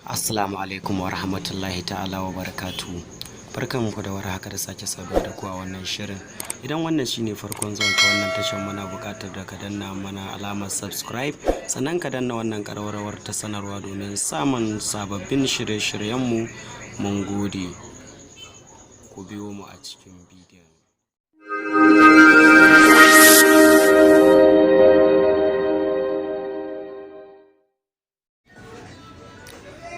Assalamu alaikum wa rahmatullahi ta'ala wa barakatuhu. Barkanku da warhaka da sake saduwa da ku a wannan shirin. Idan wannan shine farkon zuwan ka wannan tashar, muna buƙatar da ka danna mana alamar subscribe, sannan ka danna wannan ƙararrawar ta sanarwa domin samun sababbin shirye-shiryenmu. Mun gode. Ku biyo mu a cikin bidiyon.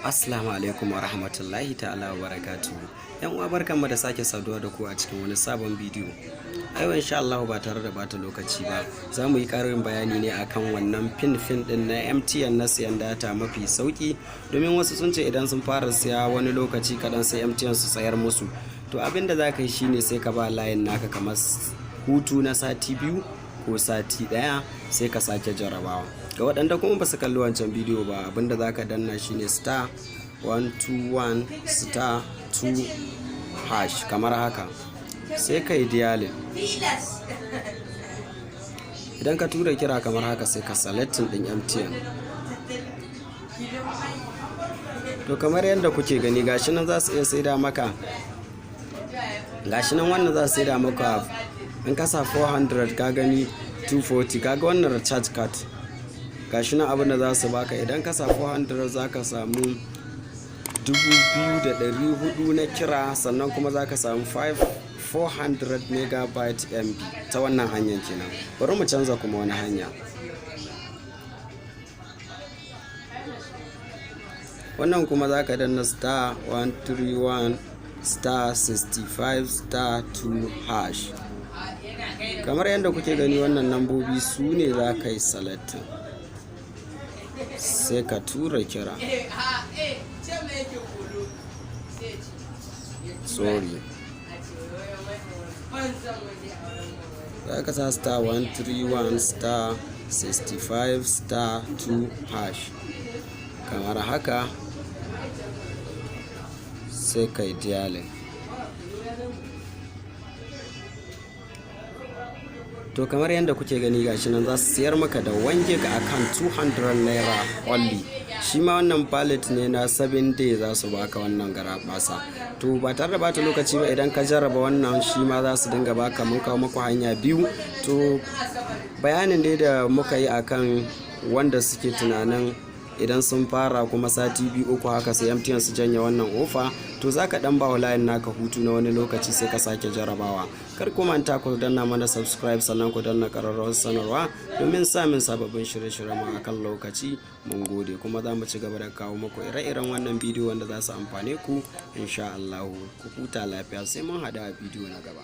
Assalamu alaikum wa rahmatullahi ta'ala wa barakatuhu. Yan uwa, barkanmu da sake saduwa da ku a cikin wani sabon bidiyo. A yau, insha Allah, ba tare da bata lokaci ba, za mu yi ƙarin bayani ne akan wannan pin pin din na MTN na siyan data mafi sauki, domin wasu sun ce idan sun fara siya, wani lokaci kaɗan sai MTN su tsayar musu. To, abin da za ka yi shine sai ka ba layin naka kamar hutu na sati 2 ko sati 1, sai ka sake jarabawa. Ga waɗanda kuma ba su kalli wancan bidiyo ba, abinda za ka danna shine *121*2# kamar haka, sai ka yi dialing. Idan ka tura kira kamar haka, sai ka selecting ɗin MTN. To, kamar yadda kuke gani, gashi nan za su iya saida maka, gashi nan wannan za su saida maka in ka sa 400, ka gani, 240. Kaga wannan recharge card, gashi nan abin da za su baka idan ka sa 400, za ka samu 2400 na kira, sannan kuma za ka samu 400 megabyte MB. Ta wannan hanyar kenan. Bari mu canza kuma wani hanya. Wannan kuma za ka danna *131*65*2# kamar yadda kuke gani. Wannan nambobi su ne za ka yi selecting, sai ka tura kira. Sorry, za ka sa *131*65*2# kamar haka, sai ka yi dialing. To, kamar yadda kuke gani, gashi nan za su siyar maka da 1 gig akan 200 naira only. Shi ma wannan valid ne na 7 day, za su baka wannan garabasa. To, ba tare da bata lokaci ba, idan ka jarraba wannan, shi ma za su dinga baka. Mun kawo muku hanya biyu. To, bayanin dai da muka yi akan wanda suke tunanin idan sun fara kuma sati 2, 3 haka sai MTN su janye wannan offer, to za ka dan ba wa layin naka hutu na wani lokaci, sai ka sake jarabawa. Kar ku manta ku danna mana subscribe, sannan ku danna kararrawar sanarwa domin samun sababbin shirye-shiryen mu akan lokaci. Mun gode, kuma za mu ci gaba da kawo muku ire-iren wannan bidiyo wanda za su amfane ku, insha Allah. Ku huta lafiya, sai mun hada a bidiyo na gaba.